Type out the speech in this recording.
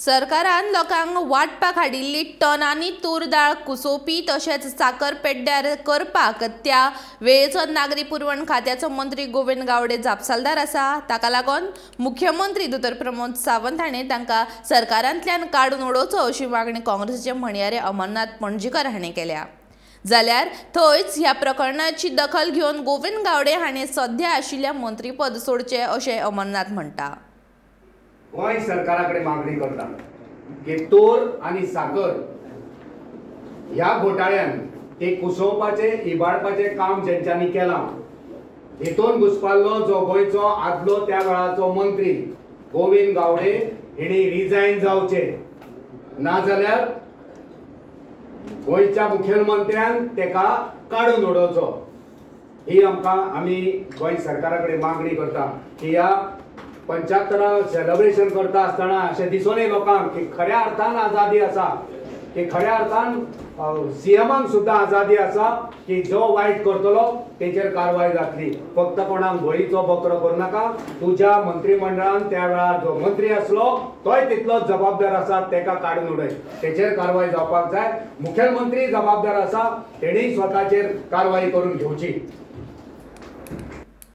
सरकारान लोकांक वांटपाक हाडिल्ली टनांनी तूर दाळ कुसोवपी तशेंच साकर पेड्ड्यार करपाक त्या वेळेचो नागरी पुरवण खात्याचो मंत्री गोविंद गावडे जापसालदार आसा. ताका लागून मुख्यमंत्री दोतोर प्रमोद सावंत हाणें तांकां सरकारांतल्यान काडून उडोवचो अशी मागणी काँग्रेसीचे म्हणयारे अमरनाथ पणजीकर हाणें केल्या. जाल्यार थंयच ह्या प्रकरणाची दखल घेवन गोविंद गावडे हाणें सध्या आशिल्ल्या मंत्रीपद सोडचें अशें अमरनाथ म्हणटा. गोंय सरकारा कडेन मागणी करता की तोर आनी साकर ह्या घोटाळ्यान ते कुसोवपाचें इबाडपाचें काम जेंच्यांनी केलां हेतून घुसपाल्लो जो गोंयचो आदलो त्या वेळाचो मंत्री गोविंद गावडे हेणी रिजायन जावचें, नाजाल्यार गोंयच्या मुखेलमंत्र्यान तेका काडून उडोवचो. ही आमकां आमी गोंय सरकारा कडेन मागणी करता की ह्या 75 सेलिब्रेशन करता आसतना अशें दिसूनय लोकांक की खऱ्या अर्थान आझादी आसा, की खऱ्या अर्थान सीएमांक सुद्दां आझादी आसा की जो वायट करतलो तेचेर कारवाय जातली. फक्त कोणाक बळीचो बकरो करूं नाका. तुज्या मंत्रीमंडळान त्या वेळार जो मंत्री आसलो तोय तितलोच जबाबदार आसा, तेका काडून उडय, तेचेर कारवाय जावपाक जाय. मुखेलमंत्री जबाबदार आसा, तेणीय स्वताचेर कारवाय करून घेवची.